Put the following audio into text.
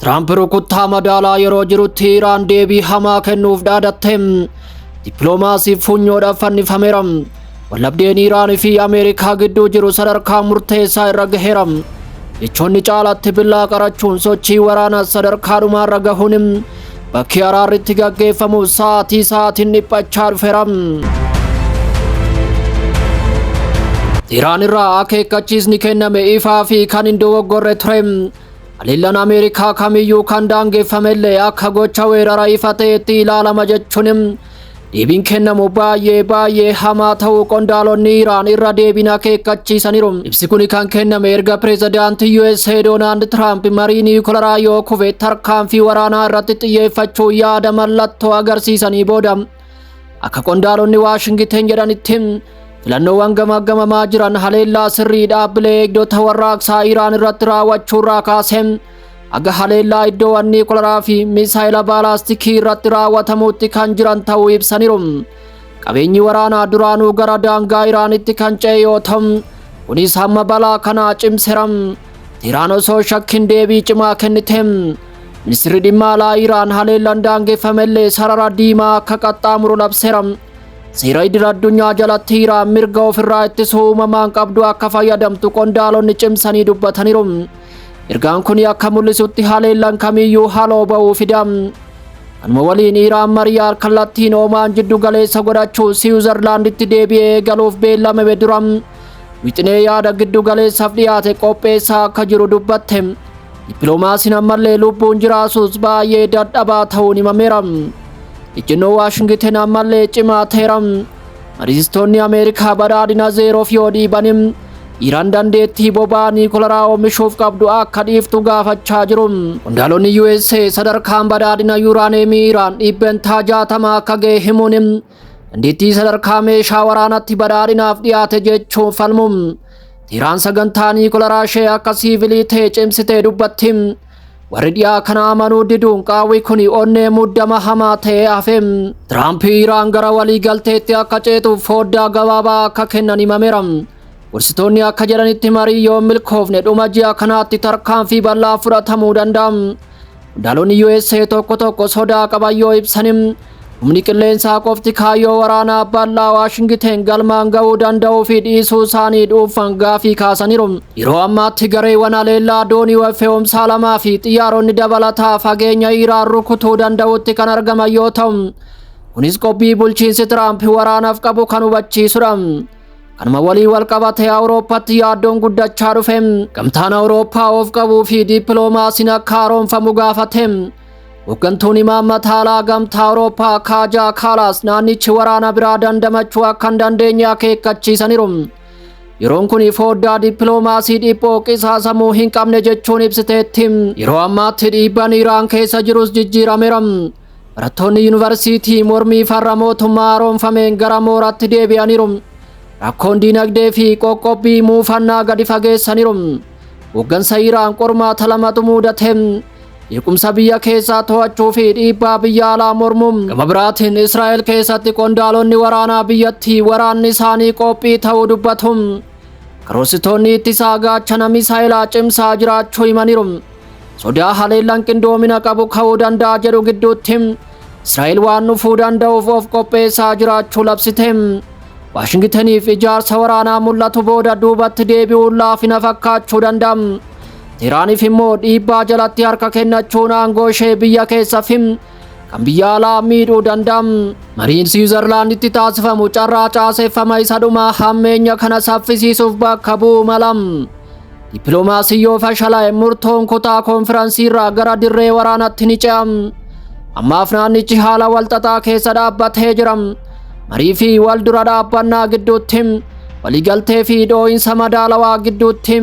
Tiraamp rukuttaa madaalaa yeroo jirutti Iraan deebii hamaa kennuuf dhaadatte. Dippiloomaasiif funyoodhaaf fannifameera. Wallabdeen Iraan fi Ameerikaa gidduu jiru sadarkaa murteessaa irra gaheera. Jechoonni caalatti billaa qarachuun sochii waraanaa sadarkaa dhumaarra gahuun bakki araarri itti gaggeeffamu sa'aatii sa'aatiin dhiphachaa dhufeera. Iraan irraa akeekkachiisni kenname ifaa fi kan hin dogoggorre ture. Haleellaan Ameerikaa kamiyyuu kan daangeffamellee akka gocha weerara ifa ta'etti ilaalama jechuun deebiin kennamu baay'ee baay'ee hamaa ta'uu qondaalonni Iraan irra deebiin akeekkachiisaniiru. Ibsi kun kan kenname erga pireezidaantii USA Doonaald Tiraamp marii niwukilaraa yoo kufe tarkaanfii waraanaa irratti xiyyeeffachuu yaada mallattoo agarsiisanii booda. Akka qondaalonni Waashingiten jedhanitti, filannoowwan gamaggamamaa jiran haleellaa sirrii dhaabbilee eegdota warraaqsaa Iraan irratti raawwachuurraa kaasee haga haleellaa iddoowwan niwukilaraa fi misaayila baalaastikii irratti raawwatamuutti kan jiran ta'uu ibsaniiru. Qabeenyi waraanaa duraanuu gara daangaa Iraanitti kan ce'e yoo ta'u, kunis hamma balaa kanaa cimseera. Iraan osoo shakkiin deebii cimaa kennite. Ministirri dhimma alaa Iraan haleellaan daangeffamellee sarara diimaa akka qaxxaamuru labseera. Seera idil addunyaa jalatti Iraan mirga ofirraa ittisuu uumamaan qabdu akka fayyadamtu qondaalonni cimsanii dubbataniiru. Ergaan kun akka mul'isutti haleellaan kamiyyuu haloo ba'uu fida. Kanuma waliin Iraan marii kallattiin Oomaan jiddu galeessa godhachuu Siwiizerlaanditti deebi'ee eegaluuf beellamame dura wixinee yaada giddu galeessaaf dhiyaate qopheessaa akka jiru dubbatte. Dippiloomaasiin ammallee lubbuun jiraasus baay'ee dadhabaa ta'uun himameera. Ejjennoo Waashingiten ammallee cimaa ta'eera. Mariisistoonni Ameerikaa badhaadhina zeeroof yoo dhiibanim Iraan dandeettii boba'aa niwukilaraa oomishuuf qabdu akka dhiiftu gaafachaa jiru. Qondaalonni USA sadarkaan badhaadhina yuuraaneemii Iraan 60% akka ga'e himuun dandeettii sadarkaa meeshaa waraanatti badhaadhinaaf dhiyaate jechuun falmu. Iraan sagantaa niwukilaraa ishee akka siivilii ta'e cimsitee dubbatti. Warri dhiyaa kana amanuu diduun qaawwi kun onnee muddama hamaa ta'ee hafe. Tiraamp Iraan gara walii galteetti akka ceetuuf foddaa gabaabaa akka kennan himameera. Gorsitoonni akka jedhanitti marii yoo milkoofne dhuma ji'a kanaatti tarkaanfii bal'aa fudhatamuu danda'a. Qondaalonni USA tokko tokko sodaa qaban yoo ibsanim, humni qilleensaa qofti kaayyoo waraanaa bal'aa Waashingiten galmaan ga'uu danda'uu fi dhiisuu isaanii dhuunfan gaafii kaasaniiru. Yeroo ammaatti gareewwan haleellaa doonii fe'umsaa lamaa fi xiyyaaronni dabalataa fageenya Iraan rukutuu danda'utti kan argaman yoo ta'u, kunis qophii bulchiinsi Tiraamp waraanaaf qabu kan hubachiisudha. Kanuma walii wal qabatee Awurooppaatti yaaddoon guddachaa dhufe. Gamtaan Awurooppaa of qabuu fi dippiloomaasiin akka haaromfamu gaafate. Hooggantuun imaammata alaa gamtaa Awurooppaa Kaajaa Kaalaas naannichi waraana biraa dandamachuu akka hin dandeenye akeekkachiisaniiru. Yeroon kun foddaa dippiloomaasii dhiphoo qisaasamuu hin qabne jechuun ibsiteetti. Yeroo ammaatti dhiibbaan Iraan keessa jirus jijjiirameera. Barattoonni yuunivarsiitii mormii farra mootummaa haaromfameen gara mooraatti deebi'aniiru. Rakkoon diinagdee fi qoqqobbii muufannaa gadi fageessaniiru. Hooggansa Iraan qormaata lamatu mudate. Jeequmsa biyya keessaa to'achuu fi dhiibbaa biyya alaa mormuu. Gama biraatiin Israa'el keessatti qondaalonni waraanaa biyyattii waraanni isaanii qophii ta'uu dubbatu. Karoorsitoonni ittisaa gaachana misaayilaa cimsaa jiraachuu himaniiru. Sodaa haleellaan qindoomina qabu ka'uu danda'a jedhu gidduutti Israa'el waan dhufuu danda'uuf of qopheessaa jiraachuu labsite. Waashingitaniif ijaarsa waraanaa mul'atu booda duubatti deebi'uun laafina fakkaachuu danda'a. Teeraaniif immoo dhiibbaa jalatti harka kennachuun aangoo ishee biyya keessa fi kan biyya alaa miidhuu danda'a. Mariin Siwiizerlaanditti taasifamu carraa caaseeffama isa dhumaa hammeenya kana saffisiisuuf bakka bu'uu mala. Dippiloomaasii yoo fashalaa'e murtoon kutaa koonfiraansii irraa gara dirree waraanaatti ni ce'a. Ammaaf naannichi haala walxaxaa keessa dhaabbatee jira. Marii fi wal dura dhaabbannaa gidduutti, waliigaltee fi dhoo'insa madaalawaa gidduutti.